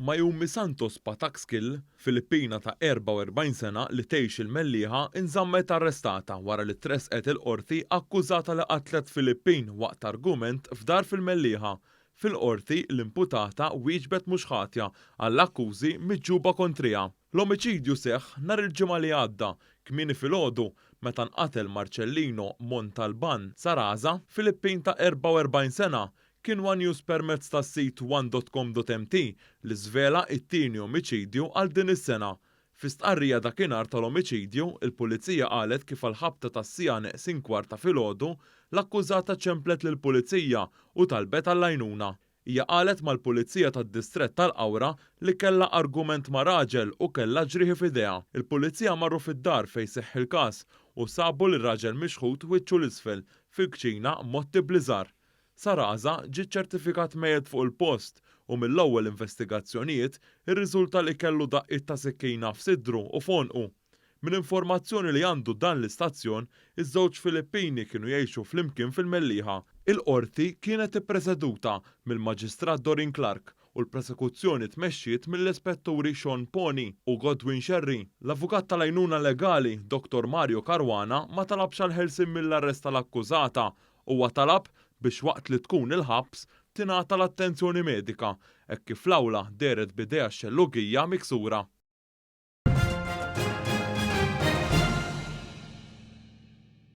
Mayumi Santos Patakskil, Filippina ta' 44 sena li tgħix il-Mellieħa inżammet arrestata wara li tressqet il-Qorti akkużata li qatlet Filippin waqt argument f'dar fil-Mellieħa. Fil-Qorti, l-imputata wieġbet mhux ħatja għall-akkużi miġjuba kontriha. L-omiċidju seħħ nhar il-Ġimgħa li għadda, kmieni filgħodu, meta nqatel Marcellino Montalban Saraza, Filippin ta' 44 sena, Kien one News permezz tas-sit one dot com dot mt li żvela t-tieni omiċidju għal din is-sena. Fi stqarrija dakinhar tal-omiċidju, il-Pulizija qalet kif għall-ħabta tas-siegħa neqsin kwart ta' filgħodu, l-akkużata ċemplet lill-Pulizija u talbet għall-għajnuna. Hija qalet mal-Pulizija tad-Distrett tal-Qawra li kellha argument ma' raġel u kellha ġrieħi f'idejha. Il-Pulizija marru fid-dar fejn seħħ il-każ u sabu lir-raġel mixħut wiċċu 'l isfel fil-kċina mgħotti b'liżar. Saraza ġie ċċertifikat mejjet fuq il-post u mill-ewwel investigazzjonijiet irriżulta li kellu daqqiet ta' sikkina f'sidru u f'għonqu. Minn informazzjoni li għandu dan l-istazzjon, iż-żewġ Filippini kienu jgħixu flimkien fil-Mellieħa. Il-Qorti kienet ippreseduta mill-Maġistrat Doreen Clarke u l-prosekuzzjoni tmexxiet mill-Ispetturi Sean Poni u Godwin Scerri. L-avukat tal-għajnuna legali, Dottor Mario Caruana, ma talabx għall-ħelsien mill-arrest tal-akkużata Huwa talab biex waqt li tkun il-ħabs tingħata l-attenzjoni medika hekk kif l-awla dehret b'idejha x-xellugija miksura.